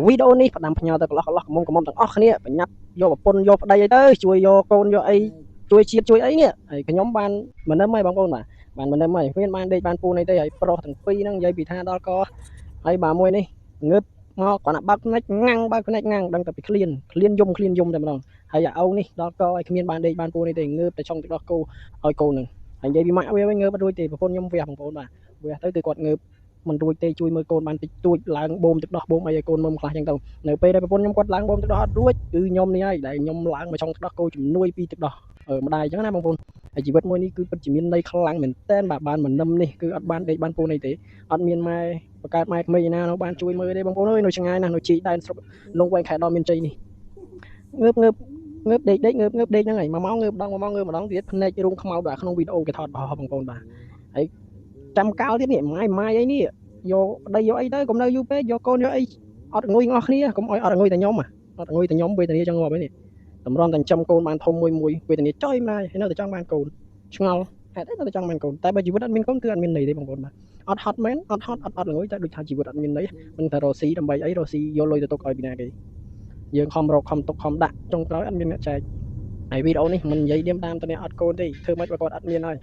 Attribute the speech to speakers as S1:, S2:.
S1: វីដេអូនេះផ្ដាំផ្ញើទៅកន្លោះកន្លោះកំមុំកំមុំទាំងអស់គ្នាប្រញាប់យកប្រពន្ធយកប្តីអីទៅជួយយកកូនយកអីជួយជាតិជួយអីនេះហើយខ្ញុំបានមិននឹមហើយបងប្អូនបាទបានមិននឹមហើយគ្មានបានដេកបានពូនអីទេហើយប្រុសទាំងពីរហ្នឹងនិយាយពីថាដល់កហើយបាទមួយនេះងើបមកគ្រាន់តែបើកភ្នែកងាំងបើកភ្នែកងាំងដឹងតែពីឃ្លានឃ្លានយំឃ្លានយំតែម្ដងហើយអាអូនេះដល់កឲ្យគ្មានបានដេកបានពូនអីទេងើបតែឆុងទឹកដោះគោឲ្យកូនហ្នឹងហើយនិយាយពីម៉ាក់វាវិញងើបអត់រួចទេប្រពន្ធខ្ញុំវះបងប្អូនបាទវះទៅគឺគាត់ងើបមិនរួចទេជួយមើលកូនបានតិចតួចឡើងបូមទឹកដោះបូមអីឲ្យកូនមើលខ្លះចឹងទៅនៅពេលដែលប្រពន្ធខ្ញុំគាត់ឡើងបូមទឹកដោះអត់រួចគឺខ្ញុំនេះហើយដែលខ្ញុំឡើងមកឆុងទឹកដោះគោជំនួយពីទឹកដោះម្ដាយចឹងណាបងប្អូនហើយជីវិតមួយនេះគឺពិតជាមានន័យខ្លាំងមែនតើបាទបានមិននឹមនេះគឺអត់បានដេកបានពូនអីទេអត់មានម៉ែបង្កើតម៉ែក្មេងណានៅបានជួយមើលទេបងប្អូនអើយនៅឆ្ងាយណាស់នៅជីកដែនស្រុកលងវែងខេត្តដល់មានជ័យនេះងើបងើបងើបដេកដេកងើបងើបដេកហ្នឹងហើយមួយម៉ោងងើបដងមួយម៉ោងងើបម្ដងទៀតភ្នែករូងខ្មៅបាទក្នុងវីដេអូគេថតបោះបងប្អូនបាទហើយចាំកាលទៀតនេះម៉ាយម៉ាយអីនេះយកប្តីយកអីទៅកុំនៅយូរពេកយកកូនយកអីអត់ងុយអស់គ្នាកុំឲ្យអត់ងុយតែខ្ញុំអត់ងុយតែខ្ញុំវេទនាចង់ងាប់អីនេះតម្រាំតែចិញ្ចឹមកូនបានធំមួយមួយវេទនាចុយម្លាយហើយនៅតែចង់បានកូនឆ្ងល់ហេតុអីនៅតែចង់បានកូនតែបើជីវិតអត់មានកូនគឺអត់មានន័យទេបងប្អូនបាទអត់ហត់មែនអត់ហត់អត់អត់ងុយតែដូចថាជីវិតអត់មានន័យមិនថារកស៊ីដើម្បីអីរកស៊ីយកលុយទៅទុកឲ្យពីណាគេយើងខំរកខំទុកខំដាក់ចុងក្រោយអត់មានអ្នកចែកហើយវីដេអូនេះមិននិយាយដៀមតាមតអ្នកអត់កូនទេធ្វើម៉េចបើគាត់អត់មានហើយ